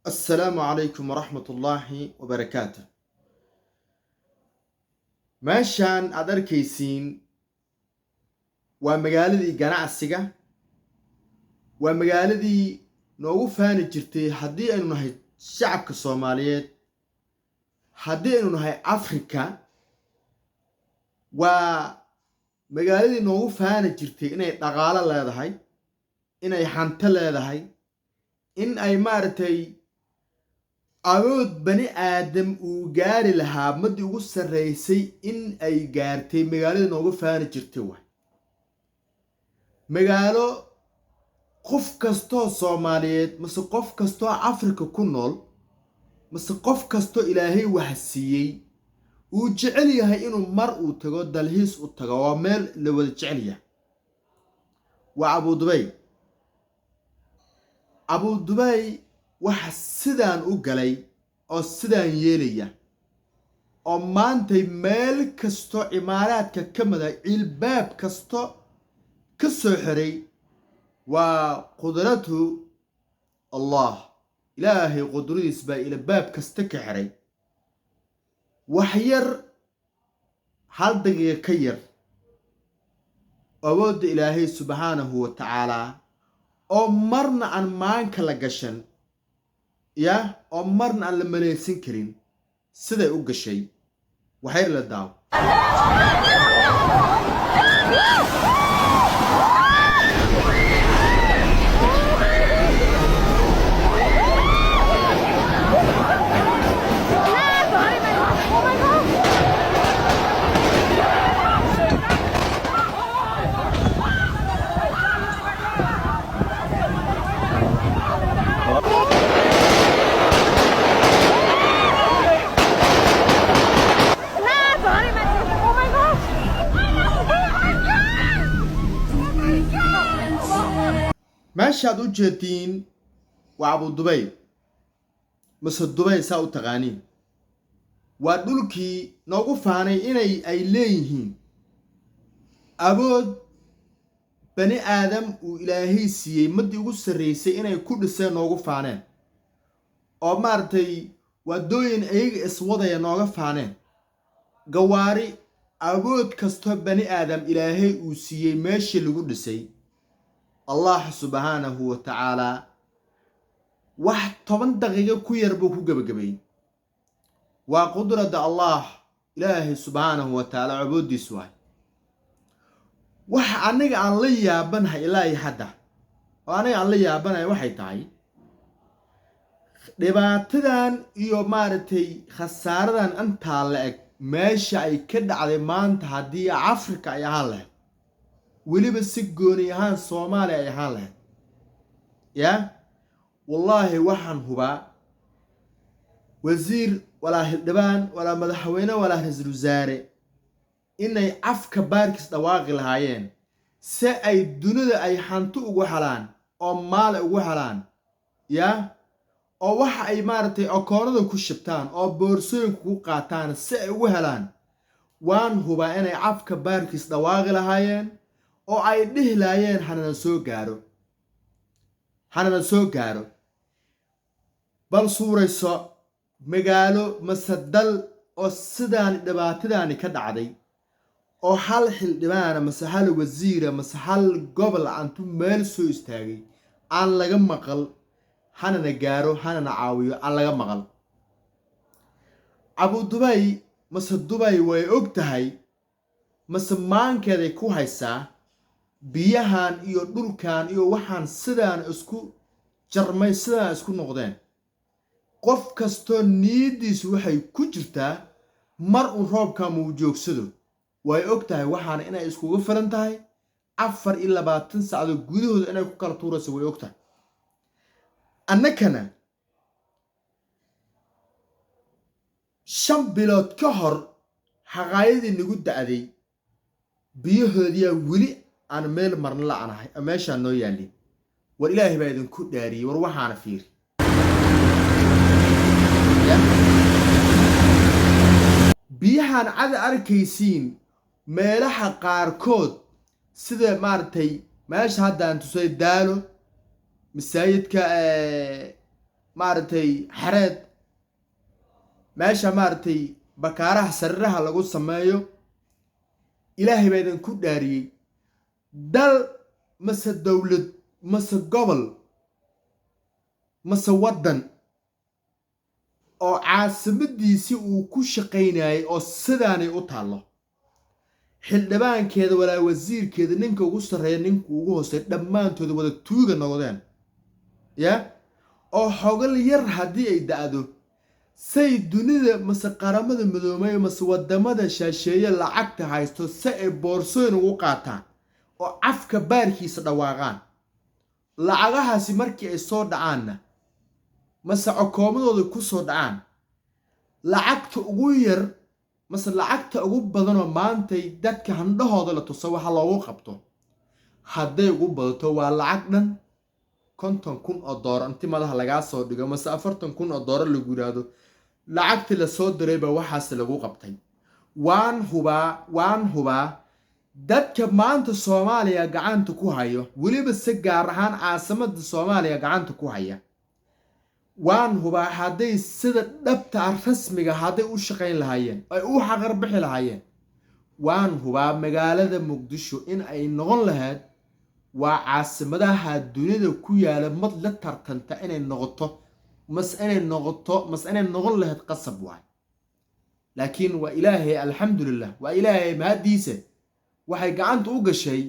Assalaamu calaykum waraxmatullaahi wabarakaatu. Meeshaan aad arkaysiin waa magaaladii ganacsiga, waa magaaladii noogu faani jirtay haddii aynu nahay shacabka Soomaaliyeed, haddii aynu nahay Afrika. Waa magaaladii noogu faani jirtay inay dhaqaalo leedahay, inay hanto leedahay, in ay maaragtay awood bani aadam uu gaari lahaa madii ugu sarreysay in ay gaartay. Magaaladii noogu faani jirtay waay magaalo qof kastoo Soomaaliyeed mase qof kastoo Afrika ku nool mase qof kastoo Ilaahay wax siiyey uu jecel yahay inuu mar uu tago, dalxiis u tago. Waa meel la wada jecel yahay. Waa Abudubay. Abudubay waxa sidaan u galay oo sidaan yeelaya oo maantay meel kasto cimaaraadka ka mida cilbaab kasto ka soo xiray waa qudratu Allah. Ilaahay qudradiis baa ilbaab kasta ka xiray. Wax yar, hal daqiiqa ka yar, awoodda Ilaahay subxaanahu wa tacaalaa oo marna aan maanka la gashan ya oo marna aan la malaysan karin siday u gashay. Waxyar la daawo. Oh my God! Oh my God! Oh my God! Meeshaad u jeediin waa Abudubay mase Dubay saa u taqaaniin. Waa dhulkii noogu faanay inay ay leeyihiin awood bani aadam uu Ilaahay siiyey madii ugu sarreysay inay ku dhiseen, noogu faaneen oo maaragtay waddooyin iyaga iswadaya nooga faaneen, gawaari awood kastoo bani aadam Ilaahay uu siiyey meeshii lagu dhisay. Allah subxaanahu wa tacaalaa wax 10 daqiiqo ku yar buu ku gebagabeeyey. Waa qudradda Allah, Ilaahay subxaanahu wa tacaala awooddiisu waay. Waxa aniga aan la yaabanahay ilaa iyo hadda oo aniga aan la yaabanahay waxay tahay dhibaatadan iyo maaragtay khasaaradan intaa la eg meesha ay ka dhacday maanta haddii Afrika ay ahaan lahayd, weliba si gooni ahaan Soomaaliya ay ahaan lahayd, ya wallaahi waxaan hubaa wasiir walaa xildhibaan walaa madaxweyne walaa ra-iisul wasaare inay afka baarkiis dhawaaqi lahaayeen si ay dunida ay hanti ugu helaan oo maale ugu helaan, ya oo waxa ay maaragtay akoonada ku shibtaan oo boorsooyinka ku qaataan si ay ugu helaan. Waan hubaa inay afka baarkiis dhawaaqi lahaayeen oo ay dhihi lahaayeen hanana soo gaaro, hanana soo gaaro. Bal suurayso magaalo mase dal oo sidaan dhibaatadaani ka dhacday oo hal xildhibaana mase hal wasiira mase hal gobol antu meel soo istaagay aan laga maqal hanana gaaro, hanana caawiyo aan laga maqal. Abudubay mase Dubay way og tahay mase maankeeday ku haysaa biyahan iyo dhulkan iyo waxaan sidaan isku jarmay, sidaan isku noqdeen. Qof kastoo niyaddiisu waxay ku jirtaa mar uun roobka muu joogsado. Way og tahay waxaana inay iskugu filan tahay 24 sacdood gudahooda inay ku kala tuurayso, way og tahay. Annakana 5 bilood ka hor xaqaayadii nagu da'day biyahoodiyaa weli aan meel marna la'anahay oo meeshaan noo yaallin. War Ilaahay baa idinku dhaariyey, war waxaana fiiri. Biyahan cada arkaysiin meelaha qaarkood sida maaragtay meesha hadda aan tusay Daalo masaajidka, Maaragtay, Xareed, meesha maaragtay bakaaraha sariiraha lagu sameeyo. Ilaahay baa idinku dhaariyey, dal mase dowlad mase gobol mase waddan oo caasimadiisii uu ku shaqaynayay oo sidaanay u taallo, xildhibaankeeda walaa wasiirkeeda, ninka ugu sarreeya, ninka ugu hooseeya, dhammaantooda wada tuuga noqdeen ya, oo xogal yar haddii ay da'do say dunida mase Qaramada Midoobay mase wadamada shaasheeye lacagta haysto si ay boorsooyin ugu qaataan oo cafka baarkiisa dhawaaqaan, lacagahaasi markii ay soo dhacaanna mase cokoomadooda ku soo dhacaan, lacagta ugu yar mase lacagta ugu badanoo maantay dadka handhahooda la tuso waxa loogu qabto, hadday ugu badato waa lacag dhan 50,000 oo doolar inti madaxa lagaa soo dhigo, mase 40,000 oo doolar lagu yidhaahdo lacagtii lasoo diray baa waxaas lagu qabtay. Waan hubaa, waan hubaa, dadka maanta Soomaaliya gacanta ku hayo, weliba si gaar ahaan caasimada Soomaaliya gacanta ku haya, waan hubaa hadday sida dhabta ah rasmiga hadday u shaqayn lahaayeen, ay u xaqarbixi lahaayeen, waan hubaa magaalada Muqdisho in ay noqon lahayd waa caasimadaha dunida ku yaala mad la tartanta inay noqoto, mase inay noqoto, mase inay noqon lahayd qasab waay. Laakiin waa Ilaahay, alxamdulilah, waa Ilaahay mahaddiise, waxay gacanta u gashay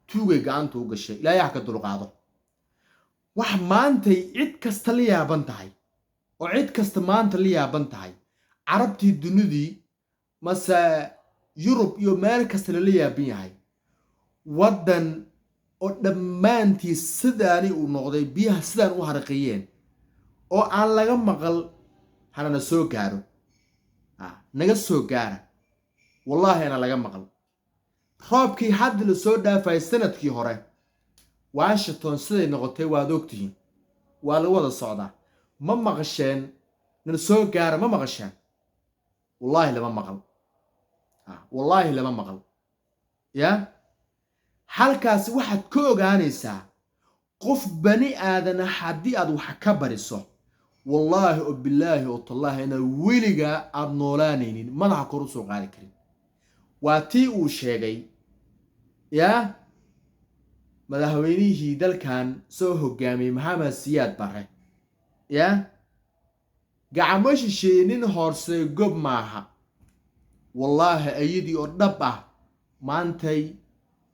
tuugay gacanta u gashay. Ilaahay ha ka dulqaado. Wax maantay cid kasta la yaaban tahay oo cid kasta maanta la yaaban tahay, Carabtii dunidii mase Yurub iyo meel kasta lala yaaban yahay, waddan oo dhammaantii sidaani uu noqday, biyaha sidaan u harqiyeen oo aan laga maqal hanana soo gaaro, naga soo gaara, wallaahi ana laga maqal. Roobkii hadda la soo dhaafay sanadkii hore Washington siday noqotay waad ogtihiin, waa lagu wada socdaa. Ma maqasheen nana soo gaara? Ma maqasheen? Wallaahi lama maqal, wallaahi lama maqal. Ya halkaasi waxaad ka ogaanaysaa qof bani aadana haddii aad wax ka bariso, wallaahi oo bilaahi oo tallaahi inaad weligaa aad noolaanaynin, madaxa kor u soo qaadi karin. Waa tii uu sheegay yaa madaxweynihii dalkan soo hogaamiyey, Maxamed Siyaad Barre, yaa gacmo shisheeye nin hoorsey gob maaha. Wallaahi ayadii oo dhab ah maantay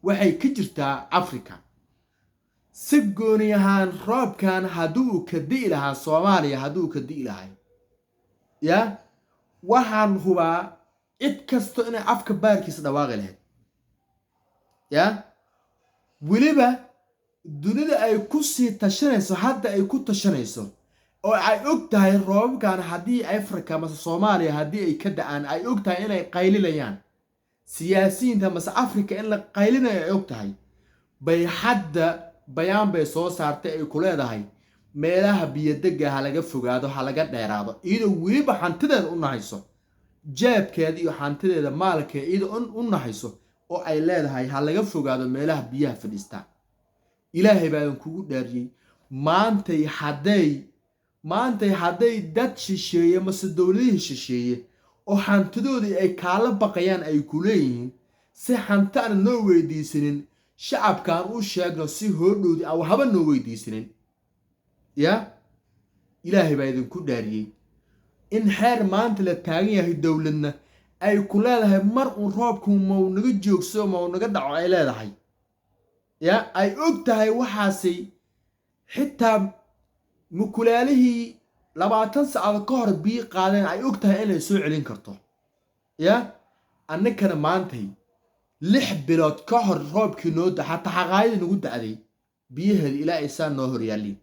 waxay ka jirtaa Africa. Si gooni ahaan roobkan haddii uu ka di'i lahaa Soomaaliya, haddii uu ka di'i lahay, yaa waxaan hubaa cid kasto inay afka baarkiisa dhawaaqi lahayd, yaa weliba dunida ay ku sii tashanayso hadda, ay ku tashanayso oo ay og tahay roobabkan haddii Africa mase Soomaaliya haddii ay ka da'aan, ay og tahay inay qaylinayaan siyaasiyiinta mase Africa in la qaylinayo ay og tahay, bay hadda bayaan bay soo saartay ay ku leedahay meelaha biyodega ha laga fogaado, ha laga dheeraado, iyadoo weliba hantideeda u nahayso, jeebkeeda iyo hantideeda maalkeeda iyadoo u nahayso oo ay leedahay ha laga fogaado meelaha biyaha fadhiistaa. Ilaahay baadan kugu dhaariyey, maantay hadday dad shisheeye mase dowladihii shisheeye oo hantidoodii ay kaala baqayaan ay ku leeyihiin si hanti aan noo weydiisanin shacabkaan u sheegno, si hoodhowdii aan waxba noo weydiisanin, ya Ilaahay baa idinku dhaariyey in xeer maanta la taagan yahay, dowladna ay ku leedahay mar uun roobku mau naga joogso, mau naga dhaco ay leedahay, ya ay og tahay waxaasi xitaa mukulaalihii 20 saacadood ka hor biyo qaadeen ay og tahay inay soo celin karto. Ya annakana maantay 6 bilood ka hor roobkii noo da, xataa xaqaayadii nagu da'day biyaheeda ilaa ay saa noo horyaalliin.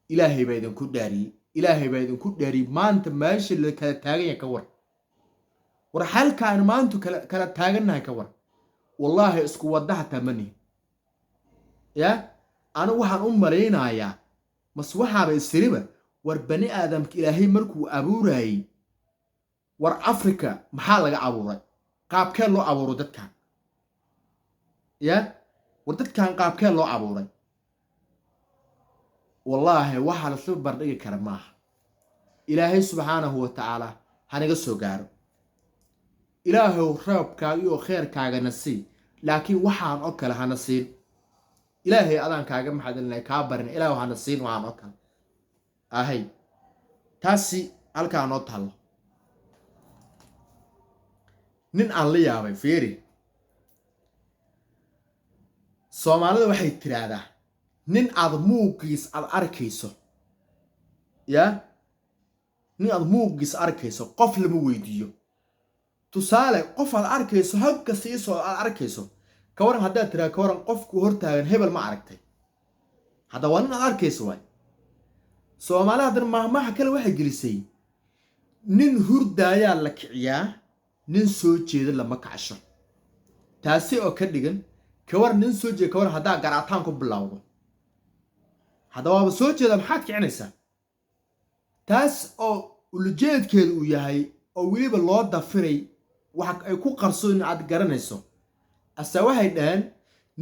Ilaahay baa idinku dhaariyey, Ilaahay baa idinku dhaariyey, maanta meesha la kala taagan yahay ka war. War xalka aan maanta kala taagannahay ka war. Wallaahi isku wadda hataa ma nihin. Ya anigu waxaan u malaynayaa mas waxaaba isiriba, war bani aadamka Ilaahay markuu abuurayey, war Africa maxaa laga abuuray? Qaabkee loo abuuray dadkan? Ya war dadkan qaabkee loo abuuray? Wallaahi waxaa lasla bardhigi kara maaha. Ilaahay subxaanahu wa tacaala hanaga soo gaaro. Ilaahow roobkaaga iyo kheerkaagana sii, laakiin waxaan oo kale hana siin. Ilaahay adaan kaaga maxadinay, kaa barin, ilaahu hana siin waxaan oo kale ahay. Taasi halkaa noo taallo. Nin aan la yaabay, fiiri, Soomaalida waxay tiraahdaa nin aad muuqiis aad arkayso, yaa nin aad muuqiis arkayso qof lama weydiiyo. Tusaale, qof aad arkayso habka siisoo aad arkayso, ka waran haddaad tiraa, ka waran qofku hortaagan hebel ma aragtay? Hadda waa nin aad arkayso waay. Soomaalida haddana maahmaaha kale waxay gelisay: nin hurdaayaa la kiciyaa, nin soo jeeda lama kacsho. Taasi oo ka dhigan, kawar nin soo jeeda, kawar haddaa garaataan ku bilowdo, hadda waaba soo jeeda, maxaad kicinaysaa? Taas oo ulajeedkeedu uu yahay oo weliba loo dafiray waxa ay ku qarsoon aad garanayso. Ase waxay dhaheen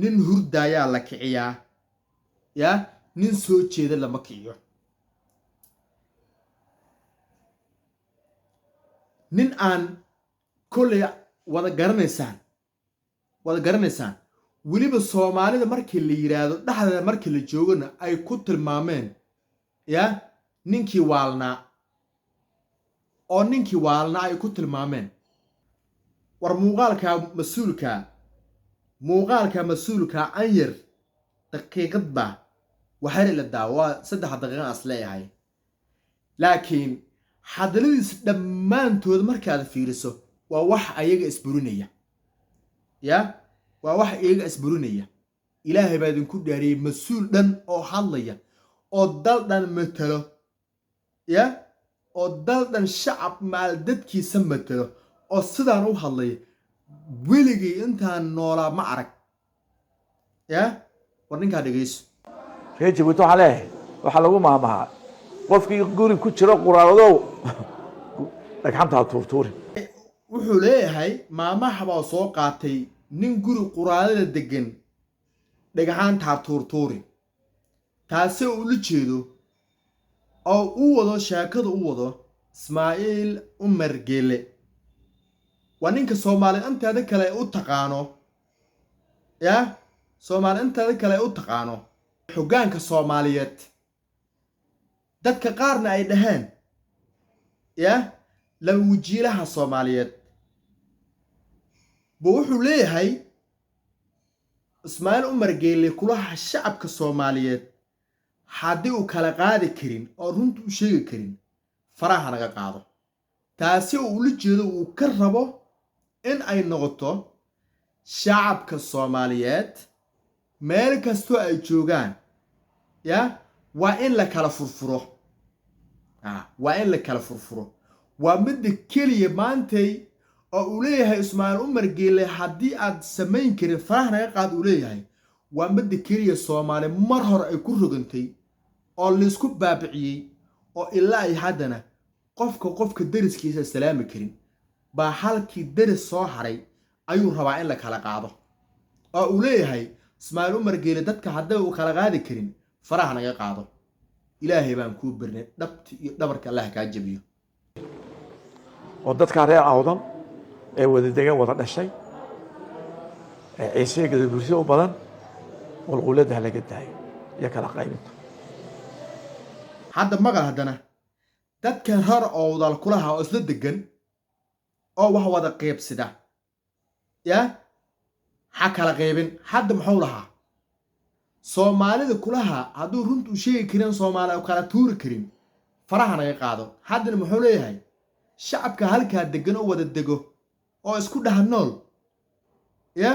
nin hurdaayaa la kiciyaa, yaa nin soo jeeda lama kiciyo. Nin aan kolley wada garanaysaan, wada garanaysaan, weliba Soomaalida markii la yidhaahdo dhexdeeda markii la joogona ay ku tilmaameen yaa ninkii waalnaa, oo ninkii waalnaa ay ku tilmaameen. War muuqaalka mas-uulka, muuqaalka mas-uulka anyar daqiiqadba waxyar ila daawo, waa 3 daqiiqa as leeyahay, laakiin hadalladiis dhammaantood markaad fiiriso waa wax ayaga isburinaya, ya waa wax iyaga isburinaya. Ilaahay baa idinku dhaariyey, mas-uul dhan oo hadlaya oo dal dhan matalo, ya oo dal dhan shacab maal dadkiisa matalo oo sidaan u hadlaya, weligii intaan noolaa ma arag. Ya war ninkaa dhegeyso. Reer Jabuuti waxaan leeyahay, waxaa lagu maahmahaa qofkii guri ku jiro quraaradow dhagxanta ha tuurtuurin. Wuxuu leeyahay maamaha baa soo qaatay nin guri quraadada degan dhagxaantaa tuurtuuri. Taasi oo ula jeedo oo u wado sheekada u wado Ismaaciil Cumar Geele, waa ninka Soomaali inteeda kale u taqaano, ya Soomaali inteeda kale u taqaano hoggaanka Soomaaliyeed, dadka qaarna ay dhaheen ya laba wajiilaha Soomaaliyeed. Buu wuxuu leeyahay Ismaaciil Cumar Geele kulaha shacabka Soomaaliyeed haddii uu kala qaadi karin oo runta u sheegi karin, faraha naga qaado. Taasi oo ula jeedo uu ka rabo in ay noqoto shacabka Soomaaliyeed meel kastoo ay joogaan ya waa in la kala furfuro, waa in la kala furfuro. Waa midda keliya maantay oo uu leeyahay Ismaaciil Cumar Geele haddii aad samayn karin faraha naga qaad uu leeyahay. Waa midda keliya Soomaali mar hore ay ku rogantay oo laysku baabiciyey oo ilaa ay haddana qofka qofka deriskiisa salaami karin baa halkii deris soo haray ayuu rabaa in la kala qaado, oo uu leeyahay Ismaaciil Cumar Geele dadka hadday uu kala qaadi karin faraha naga qaado. Ilaahay baan kuu birnay, dhabti iyo dhabarka Allah kaa jabiyo. Oo dadkaa reer Awdan ee wada degan, wada dhashay, ee Ciise Gadabursi u badan, qulquladda ha laga daayo iyo kala qaybinta. Hadda maqal, haddana dadkan reer Owdal kulaha oo isla degan oo wax wada qaybsida ya ha kala qaybin. Hadda muxuu lahaa Soomaalida kulaha hadduu runta u sheegi karin, Soomaali u kala tuuri karin, faraha naga qaado. Haddana muxuu leeyahay shacabka halkaa degan oo wada dego oo isku dhaha nool ya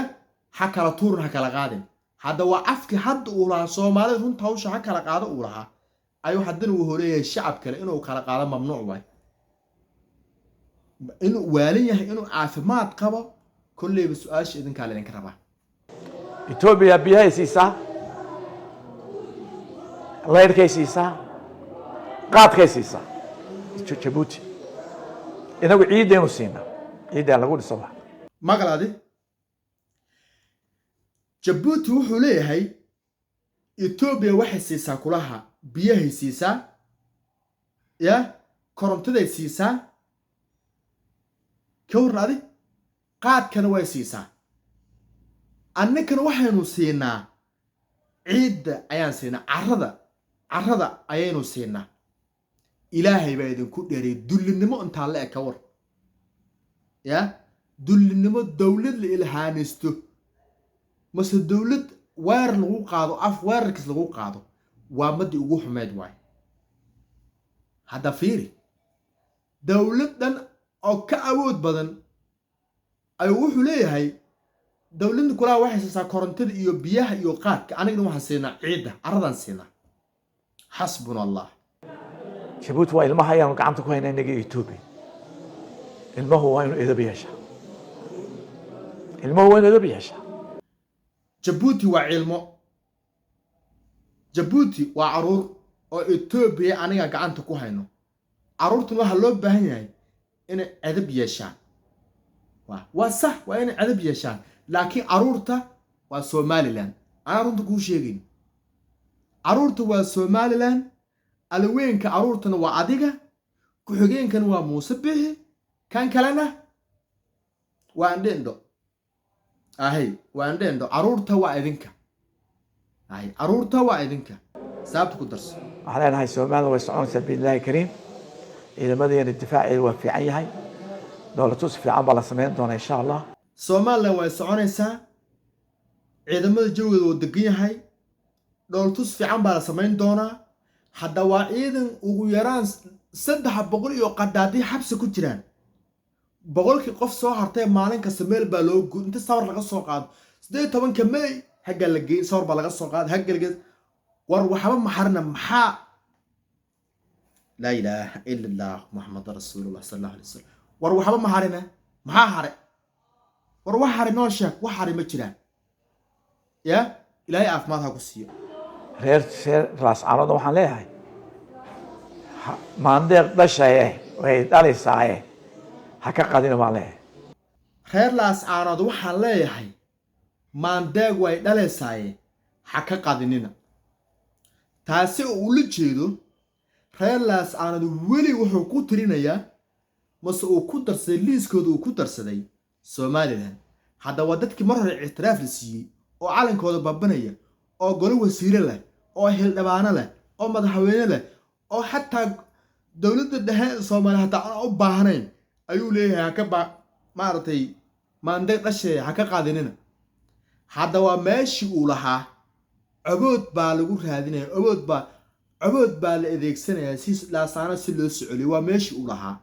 ha kala tuurin, ha kala qaadin. Hadda waa afkii hadda uu lahaa Soomaalida runta hawsha ha kala qaado uu lahaa ayuu haddana wuxuu leeyahay shacab kale inuu kala qaado mamnuuc waay. Inuu waalan yahay, inuu caafimaad qabo, kolleyba su-aasha idinkaa laydinka rabaa. Etoobiya biyahay siisaa, laydhkay siisaa, qaadkay siisaa Jabuuti. Inagu ciiddaynu siinaa, ciiddaa lagu dhiso wax. Maqal adi, Jabuuti wuxuu leeyahay Etoobiya waxay siisaa kulaha Biyahay siisaa, ya korontaday siisaa, ka warran adi, qaadkana way siisaa. Annakana waxaynu siinaa ciidda ayaan siinaa, carrada ayaynu siinaa. Ilaahay baa idinku dheeray, dullinimo intaa la eg ka war. Ya dullinimo dowlad la ilhaanisto mase dowlad weerar lagu qaado, af weerarkiis lagu qaado, waa madii ugu xumeyd waay. Hadda fiiri, dowlad dhan oo ka awood badan ayuu wuxuu leeyahay dowladda kulaha waxay siisaa korontada iyo biyaha iyo qaadka, anigana waxaan siinaa ciidda, carradaan siinaa. Xasbuna Allah. Jabuuti waa ilmaha ayaanu gacanta ku haynaa innaga iyo Etoobiya. Ilmahu waa inuu edab yeeshaa, ilmahu waa inuu edab yeeshaa. Jabuuti waa cilmo, Jabuuti waa caruur oo Etoobiya aniga gacanta ku hayno. Caruurtan waxaa loo baahan yahay inay edab yeeshaan. Waa sax, waa inay edab yeeshaan, laakiin caruurta waa Somaliland. Anaa runta kuu sheegayn, caruurta waa Somaliland. Alaweenka caruurtana waa adiga, ku-xigeenkana waa Muuse Bixi, kan kalena waa Andhendho ahay, waa Andhendho. Caruurta waa idinka ahay, caruurta waa idinka. Sababta ku darso. Waxaan leenahay Somaliland way soconaysaa biidnillaahi kariim. Ciidamadeena difaaceeda waa fiican yahay, dowlatus fiican baa la samayn doonaa insha Allah. Somaliland way soconaysaa, ciidamada jawigeeda wuu degan yahay, dhooltus fiican baa la samayn doonaa. Hadda waa ciidan ugu yaraan 300 iyo qadaadii xabsi ku jiraan. 100kii qof soo hartay maalin kasta meel baa loo gu inta sawir laga soo qaado 18-ka May haggaa la geyn, sawir baa laga soo qaada hagga la geyn. War waxba maxarina maxaa? Laa ilaaha ila Allah, Muxamad rasuulullah sal allahu alay wasalam. War waxba maxarina, maxaa hare? War wax hare noo sheeg, wax hare ma jiraan. Ya Ilaahay caafimaad ha ku siiyo. Reer Laascaanoodna waxaan leeyahay, maandeeq dhashaye way dhalaysaaye, ha ka qadina baan leeyahay. Reer Laascaanood waxaan leeyahay, maandeeg way dhalaysaaye, ha ka qadinina. Taasi oo ula jeedo reer Laascaanood weli wuxuu ku tirinayaa mase uu ku darsaday liiskooda uu ku darsaday Somaliland. Hadda waa dadkii mar hore ictiraaf la siiyey oo calankooda babanaya oo golo wasiire leh oo xildhibaano leh oo madaxweyne leh oo xataa dowladda dhexe ee Soomaaliya hataa aan u baahnayn ayuu leeyahay haka ba maaragtay maandeeq dhasheeya ha ka qaadinina. Hadda waa meeshii uu lahaa cobood baa lagu raadinaya, cobood baa la adeegsanayaa si Laasaano si loo socoliyo. Waa meeshii uu lahaa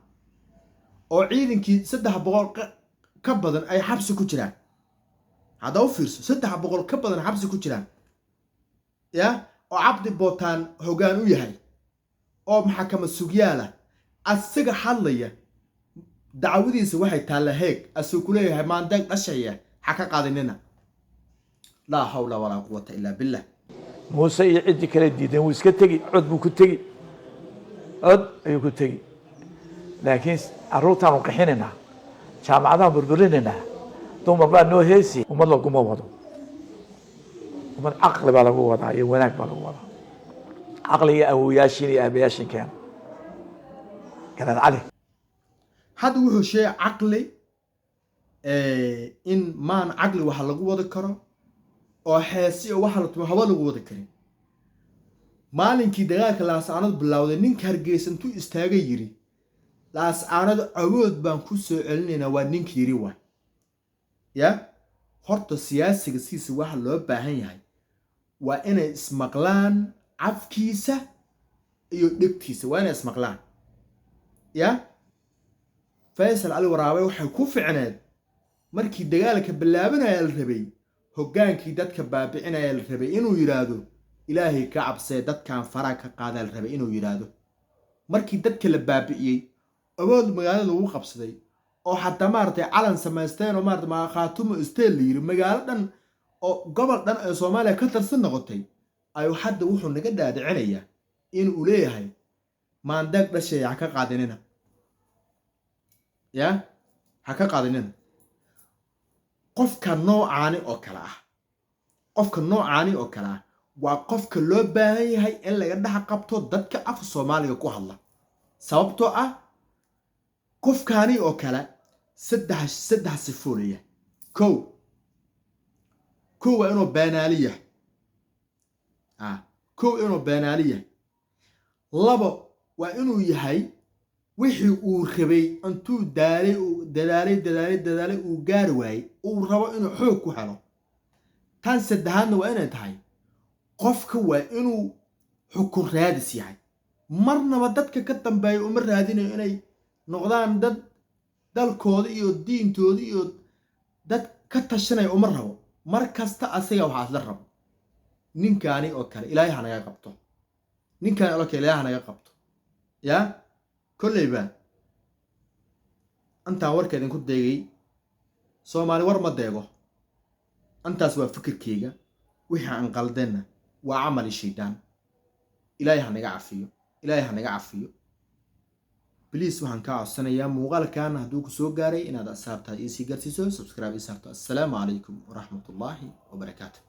oo ciidankii 300 ka badan ay xabsi ku jiraan. Hadda u fiirso, 300 ka badan xabsi ku jiraan, ya oo Cabdi Bootaan hoggaan u yahay oo maxkamad sugyaala asaga hadlaya, dacwadiisa waxay taalla Heeg, asuu ku leeyahay maandeeq dhashaya ha ka qaadinina. Laa xawla walaa quwata illaa billah. Muuse iyo ciddii kale diideen wuu iska tegi, cod buu ku tegi, cod ayuu ku tegi. Laakiin carruurtaanu qixinaynaa, jaamacadahan burburinaynaa, dumar baa noo heesi. Ummad laguma wado, ummad caqli baa lagu wadaa iyo wanaag baa lagu wadaa. Caqliga awowayaashiin iyo aabayaashiin keena, Garaad Cali. Hadda wuxuu sheegay caqli, in maan caqli waxa lagu wadi karo oo xeesi oo waxa la tumo haba lagu wadi karin. Maalinkii dagaalka Laascaanood bilowday, ninka Hargeysa intuu istaagay yiri Laascaanood awood baan ku soo celinaynaa, waa ninka yiri. Waay ya horta siyaasiga sidiisa waxa loo baahan yahay waa inay ismaqlaan, cafkiisa iyo dhegtiisa waa inay ismaqlaan. Ya Faysal Cali Waraabe waxay ku ficneed markii dagaalka bilaabanaya la rabay, hoggaankii dadka baabicinaya la rabay inuu yidhaahdo Ilaahay ka cabsee, dadkan faraa ka qaadaa la rabay inuu yidhaahdo. Markii dadka la baabi'iyey, awood magaalada lagu qabsaday oo xataa maaragtay calan samaysteen oo maarata Khaatumo State la yiri, magaalo dhan oo gobol dhan ee Soomaaliya ka tirsan noqotay, ayuu hadda wuxuu naga dhaadhicinayaa inuu leeyahay maandeeq dhasheeya ha ka qaadinina, ya ha ka qaadinina. Qofka noocaani oo kale ah, qofka noocaani oo kale ah Waa qofka loo baahan yahay in laga dhex qabto dadka afka Soomaaliga ku hadla, sababtoo ah qofkaani oo kale saddex sifoo leeyahay. Kow waa inuu beenaali yahay. Kow, inuu beenaali yahay. Labo, waa inuu yahay wixii uu rabay intuu daalay, uu dadaalay, dadaalay, dadaalay, uu gaari waayey, uu rabo inuu xoog ku helo. Tan saddexaadna waa inay tahay qofka waa inuu xukun raadis yahay. Marnaba dadka ka dambeeya uma raadinayo inay noqdaan dad dalkooda iyo diintooda iyo dad ka tashanaya, uma rabo. Mar kasta asaga waxaa isla rabo. Ninkaani oo kale Ilaahay ha naga qabto. Ninkaani oo kale Ilaahay ha naga qabto. Yaa kolleyba intaan warka idinku deegay, Soomaali war ma deego. Intaas waa fikirkeyga. Wixii aan qaldenna waa camali shaydaan. Ilaahay ha naga cafiyo, Ilaahay ha naga cafiyo. Please, waxaan kaa codsanayaa muuqaalkan hadduu ku soo gaaray inaad asxaabtaada iisii gaarsiiso, subscribe ii saarto. Assalaamu calaykum waraxmatullaahi wabarakaatu.